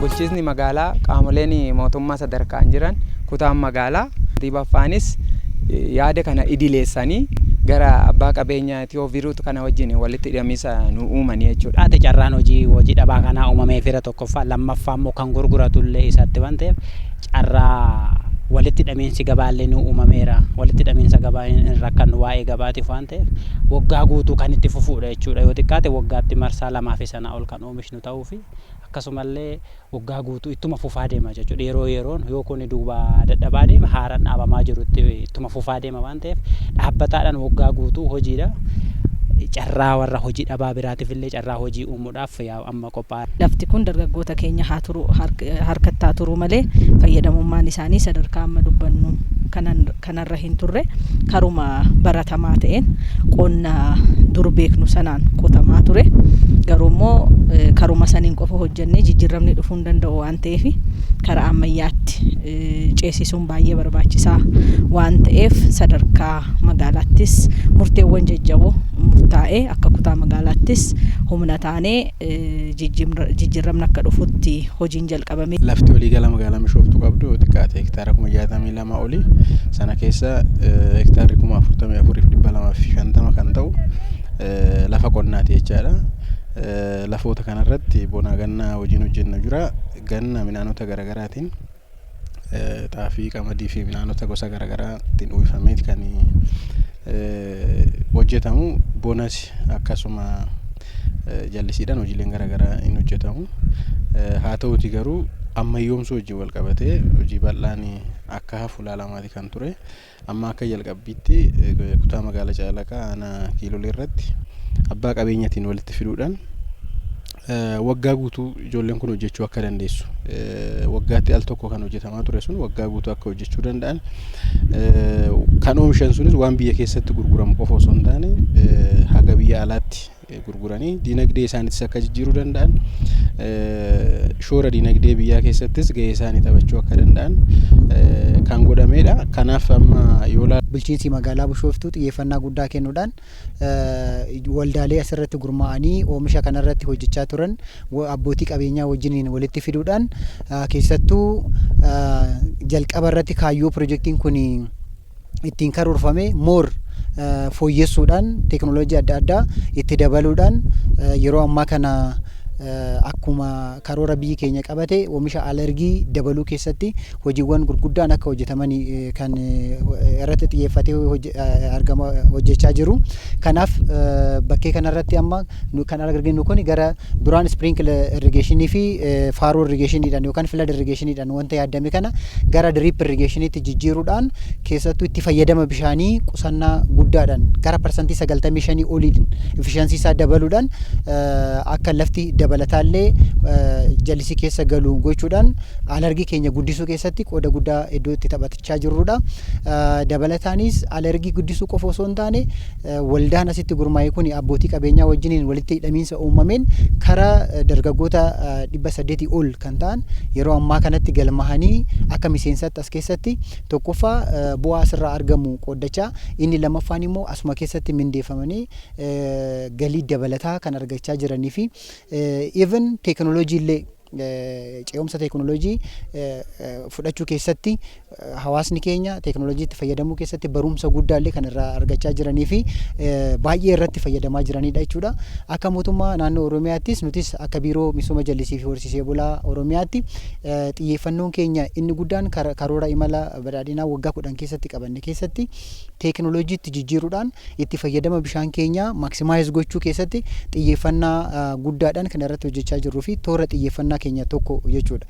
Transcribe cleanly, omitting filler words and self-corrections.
Bulchiisni magaalaa, qaamoleen mootummaa sadarkaan jiran, kutaan magaalaa kantiibaffaanis yaada kana idileessanii gara abbaa qabeenyaa Itiyoo Viruut kana wajjin walitti hidhamiinsa nu uumanii jechuudha. Ati carraan hojii dhabaa kanaa uumamee fira tokkoffaa, lammaffaa immoo kan gurguratu illee isatti waan ta'eef, carraa walitti hidhamiinsi gabaallee nu uumameera. Walitti hidhamiinsa gabaa hin rakkannu waa'ee gabaatiif waan ta'eef, waggaa guutuu kan itti fufuudha jechuudha. Yoo xiqqaate waggaatti marsaa lamaa fi sanaa ol kan oomishnu ta'uu fi akkasumallee waggaa guutuu ittuma fufaa deema jechuudha. Yeroo yeroon yoo kun duuba dadhabaa deema, haaraan dhaabamaa jirutti ittuma fufaa deema waan ta'eef, dhaabbataadhaan waggaa guutuu hojiidha. Carraa warra hojii dhabaa biraatiif illee carraa hojii uumuudhaaf amma qophaa'aa. Lafti kun dargaggoota keenya haa turu, harkatti haa turuu malee, fayyadamummaan isaanii sadarkaa amma dubbannu kanarra hin turre. Karuma baratamaa ta'een qonna dur beeknu sanaan qotamaa ture. Garuu immoo karuma saniin qofa hojjennee jijjiiramni dhufuu hin danda'u waan ta'eef, karaa ammayyaatti ceesisuun baay'ee barbaachisaa waan ta'eef, sadarkaa magaalaattis murteewwan jajjaboo murtaa'ee, akka kutaa magaalaattis humna taanee jijjiiramni akka dhufutti hojiin jalqabame. Lafti waliigala magaalaa Bishooftuu qabdu xiqqaate hektaara 62,000 oli. Sana keessa hektaarri 44,250 kan ta'u lafa qonnaati jechaadha. Lafoota kanarratti bonaa gannaa hojiin hojjennu jira. Ganna midhaanota garaagaraatiin, xaafii, qamadii fi midhaanota gosa garaagaraatiin uwwifameeti kan hojjetamu. Bonas akkasuma jallisiidhaan hojiileen garaagaraa hin hojjetamu. Haa ta'uti garuu ammayyoomsuu wajjin wal qabatee hojii bal'aan akka hafu ilaalamaati kan ture. Amma akka jalqabbiitti kutaa magaalaa Caalaqaa aanaa Kiilolee irratti abbaa qabeenyatiin walitti fiduudhaan waggaa guutuu ijoolleen kun hojjechuu akka dandeessu, waggaatti al tokko kan hojjetamaa ture sun waggaa guutuu akka hojjechuu danda'an, kan oomishan sunis waan biyya keessatti gurguramu qofa osoo hin taane haga biyya alaatti gurguranii diinagdee isaaniitis akka jijjiiruu danda'an, shoora diinagdee biyyaa keessattis gahee isaanii taphachuu akka danda'an kan godhamedha. Kanaaf amma yoo Bulchiinsi magaalaa Bishooftuu xiyyeeffannaa guddaa kennuudhaan waldaalee asirratti gurmaa'anii oomisha kanarratti hojjechaa turan abbootii qabeenyaa wajjiniin walitti fiduudhaan, keessattuu jalqaba irratti kaayyoo pirojektiin kun ittiin karoorfame more fooyyessuudhaan, teekinooloojii adda addaa itti dabaluudhaan, yeroo ammaa kana akkuma karoora biyyi keenya qabate oomisha alergii dabaluu keessatti hojiiwwan gurguddaan akka hojjetaman kan irratti xiyyeeffatee argama hojjechaa jiru. Kanaaf bakkee kanarratti amma kan arginu kun gara duraan sprinkle irrigationii fi furrow irrigationiidhaan yookaan flood irrigationiidhaan wanta yaadame kana gara drip irrigationiitti jijjiiruudhaan, keessattuu itti fayyadama bishaanii qusannaa guddaadhaan gara 95% oliin efficiency isaa dabaluudhaan, akka lafti dabalataallee jallisii keessa galu gochuudhaan alergii keenya guddisuu keessatti qooda guddaa iddoo itti taphachaa jirrudha. Dabalataanis alergii guddisuu qofa osoo hin taane, waldaan asitti gurmaa'e kun abbootii qabeenyaa wajjiniin walitti hidhamiinsa uumameen karaa dargaggoota 800 ol kan ta'an yeroo ammaa kanatti galmahanii akka miseensaatti as keessatti tokkoffaa bu'aa asirraa argamu qooddachaa, inni lammaffaan immoo asuma keessatti mindeeffamanii galii dabalataa kan argachaa jiranii fi even teekinooloojii illee, ce'umsa teekinooloojii fudhachuu keessatti, hawaasni keenya teekinooloojiitti fayyadamuu keessatti barumsa guddaa illee kan irraa argachaa jiranii fi baay'ee irratti fayyadamaa jiranidha jechuudha. Akka mootummaa naannoo Oromiyaattis, nutis akka biiroo misooma jallisii fi horsiisee bulaa Oromiyaatti, xiyyeeffannoon keenya inni guddaan karoora imala badhaadhinaa waggaa 10 keessatti qabanne keessatti teekinooloojiitti jijjiiruudhaan itti fayyadama bishaan keenyaa maximize gochuu keessatti xiyyeeffannaa guddaadhaan kan irratti hojjechaa jirruu fi toora xiyyeeffannaa keenya tokko jechuudha.